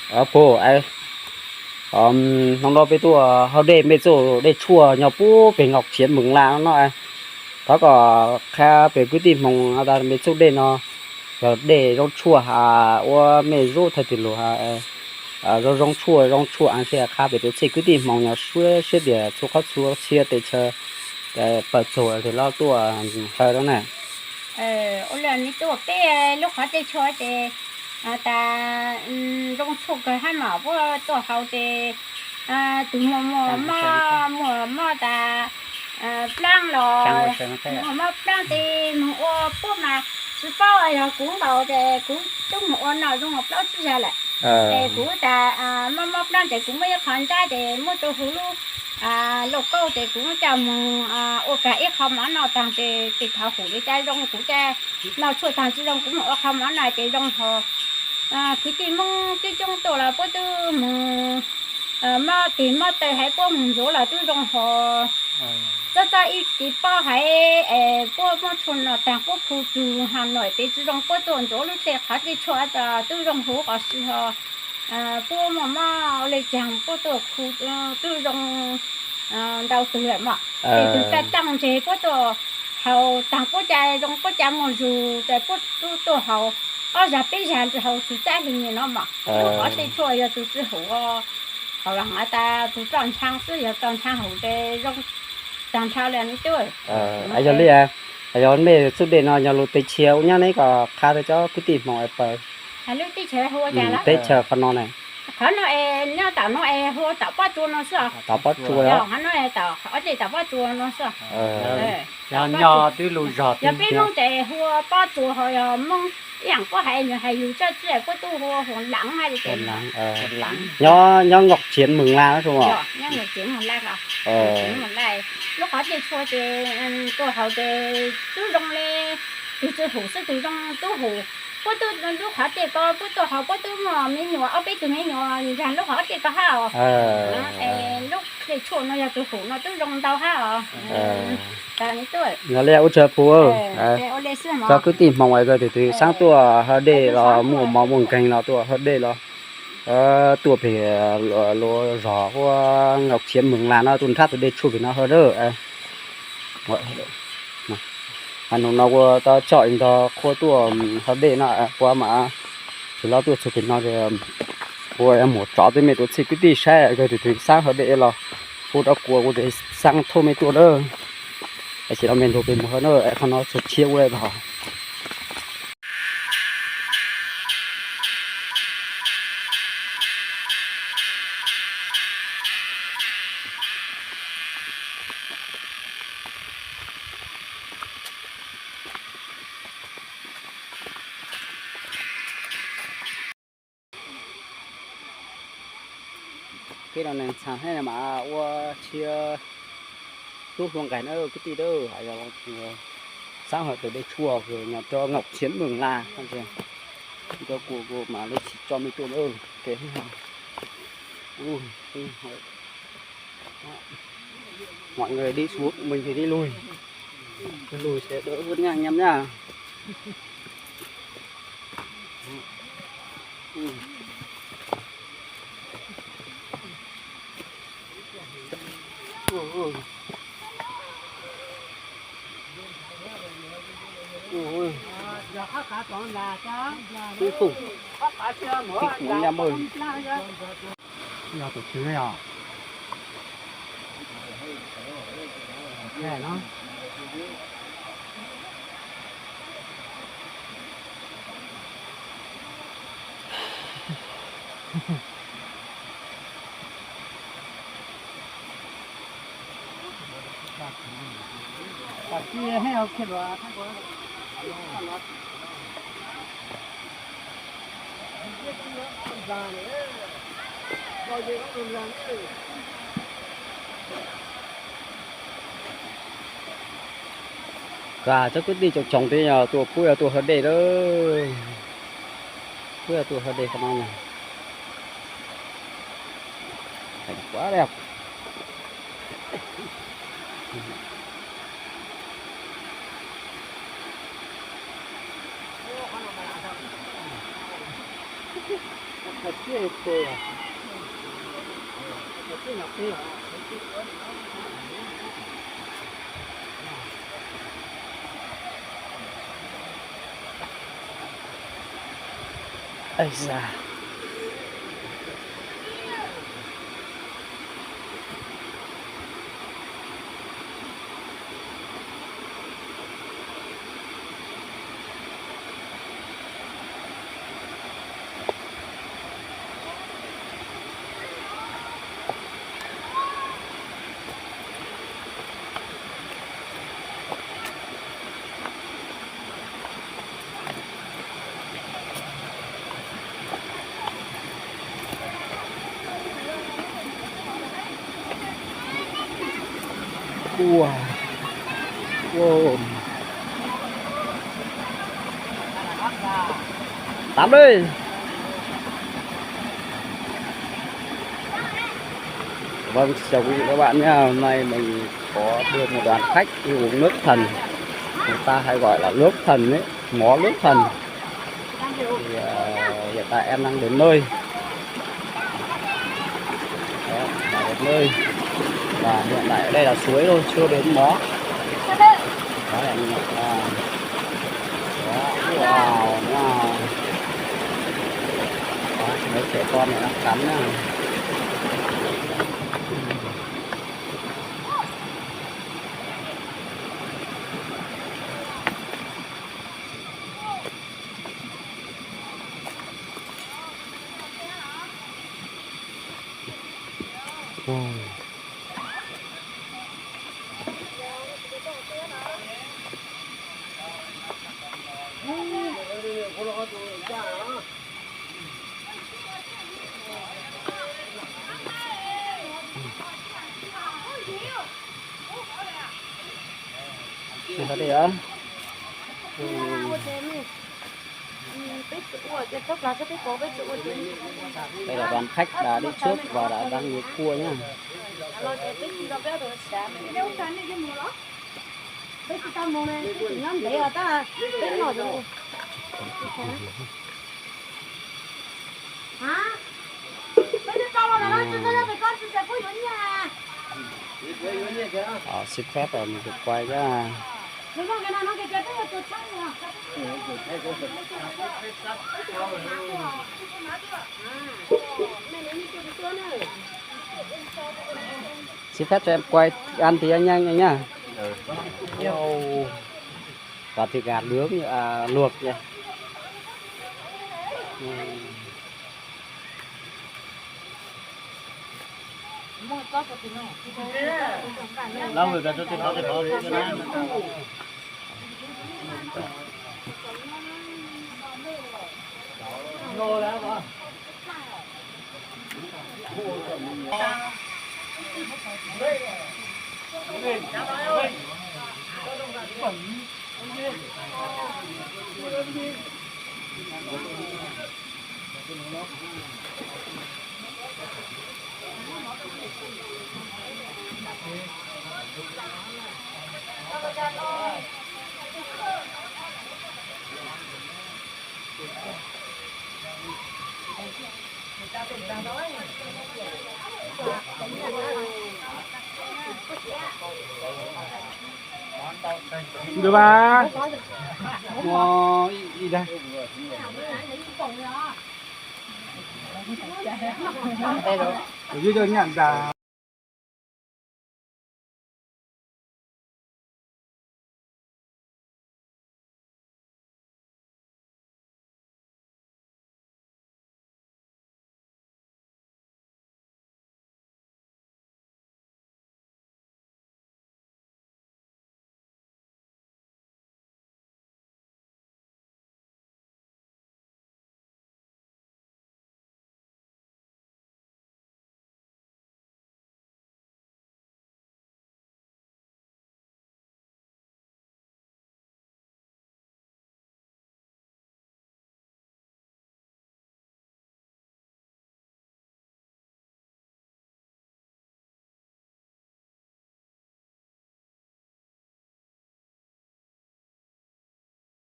Puag, hnub no peb tuaj hau dej, mej txuj dej tshuaj nyob puag pem Ngọc Chiến Mường Lak no no. Thov kom qha pem kwv tij hmoov tas mej txuj dej no yog dej zoo tshuaj ha, ua mej zub thaj twg lug ha, zoo zoo tshuaj, zoo tshuaj a, qha pem tus txij kwv tij hmoov nyob suav siab tias txhua qhov txhua txhia teb chaws pawg txug los tuaj hawm rau na. Ua li tuaj peb lub qhov txhia tshuaj ces tas zoo tshuaj kawg hab mas puab tuaj hau ces tus muaj muaj mob, muaj mob tas plaab los, muaj mob plaab ces moog ua puab mas tsi paub, yog kuv nkaus ces kuv tub moog ua noj zoo plaub tsib zag lawm. Es kuv tas mob mob plaab ces kuv muaj ib qho nrab ces muab rua huv lub lauj kaub ces kuv muab coj moog ua kag ib qho mov noj taag ces tes thaum hum li cas zoo kuv ca noj tshuaj taag tsi zoo kuv moog ua qho mov noj ces zoo hos. Kwv tij Moob coob coob tuaj los puab tub moog mob tes mob taw haiv puab moog ntxuav los tub zoo hos. Txob txob ib tes pob haiv es puab muab tshuaj noj taag puab khu tug ha nuam pem tsi zoo puab tuaj ntxuav lub tej qhov txhia tshuaj tub zoo huv qos si hos. Puab muaj mob le caag puab tuaj khu tub zoo ntau tug lawm mog. Tes tug taj taaj ntseg puab tuaj haus taag puab ca zoo puab ca muaj zug tas puab tub tuaj haus ob zag peb zag haus txug tsab hli no mog. Lub qhov txhia tshuaj yog tug tsi hum haus los tas tug roj ntshaa xwb, yog roj ntshaa hum tes zoo taag nrho le ne tub. Yog li, yog mej txuj dej no yog lug teb chaws ua nyab ne, koj qha rua cov kwv tij hmoov es pawg teb chaws qhov no na. Qhov no es nyob tom no es hu ua tom Pob Tsua no xwb os. Tom Pob Tsua os. Qhov no tom, qhov tej tom Pob Tsua no xwb. Yog nyob twb lug zog, yog peb Moob ces hu ua Pob Tsua, ho yog Moob ib yaam puab hais nyuag hais yug tsawj tsi puab tub hu ua Huam Laam hab ces. Nyob Ngọc Chiến Mường Lak no. Nyob Ngọc Chiến Mường Lak os. Lub qhov txhia tshuaj ces tuaj haus ces tub zoo le, tug tsi hum xwb tug zoo tub hum. Puab tub lub qhov txhia ko puab tuaj haus puab tub muaj me nyuam ob peb tug me nyuam nraag lub qhov txhia ko hab os. Es lub txhia tshuaj no yog tug hum no tub zoo ntau hab os. Yog li ua tsaug puag, cov kwv tij hmoov es kawg tug twg xaav tuaj hau dej los muaj mov muaj nkeeg los tuaj hau dej los tuaj pem lub zog huab Ngọc Chiến Mường Lak no tuaj nrhab tug dej tshuaj pem no hawm na. Nub no kuv tau coj ib ntog qhua tuaj hau dej no, kuv mam tsis los tuaj txug pem no, kuv muab tso tej mej tus txij kwv tij saib kawg tug twg xaav hau dej los hu rau kuv, kuv xaav thauj mej tuaj na. Es tsis los mej nrug pem mus hawm na, qhov no txhua tshiab ua le tog. Peb no neeg txhav thiab mas ua txhia tub hluas nqaij na kwv tij na, yog xaav hau tus dej tshuaj nyob rau Ngọc Chiến Mường Lak, rau kuv kuv mam li tsis tso mej tuaj na. Mọi người đi xuống, mình phải đi lùi. Lùi sẽ đỡ hơn nha anh em nhá. Kinh khủng. Kinh khủng anh em ơi. Yog tus tswv yog. Koj cov kwv tij coob coob twb yog tuaj, kuj yog tuaj hau dej lawm. Kuj yog tuaj hau dej qhov no na. Heev kawg li. Ây da. Ua, ua. Tắm đi. Vâng, xin chào quý vị các bạn nhé. Hôm nay mình có đưa một đoàn khách đi uống nước thần. Người ta hay gọi là nước thần ấy, mó nước thần. Thì, ờ, hiện tại em đang đến nơi. Đó, là đến nơi. Và hiện tại ở đây là suối thôi, chưa đến mó. Đó, em, à, đó, wow, wow. Đó, mấy trẻ con này đang tắm nhá. Ua. Ua. Đây là đoàn khách đã đi trước và đã đang ngược cua nhá. Đó, xin phép là mình được quay nhá. Xin phép cho em quay ăn tí anh, anh nhá. Ồ, toàn thịt gà nướng, à, luộc nhỉ. Ừ. Lâu rồi, cho tôi có cái đó. Được ba. Ua, ib, ib dag. Ua, ib dag.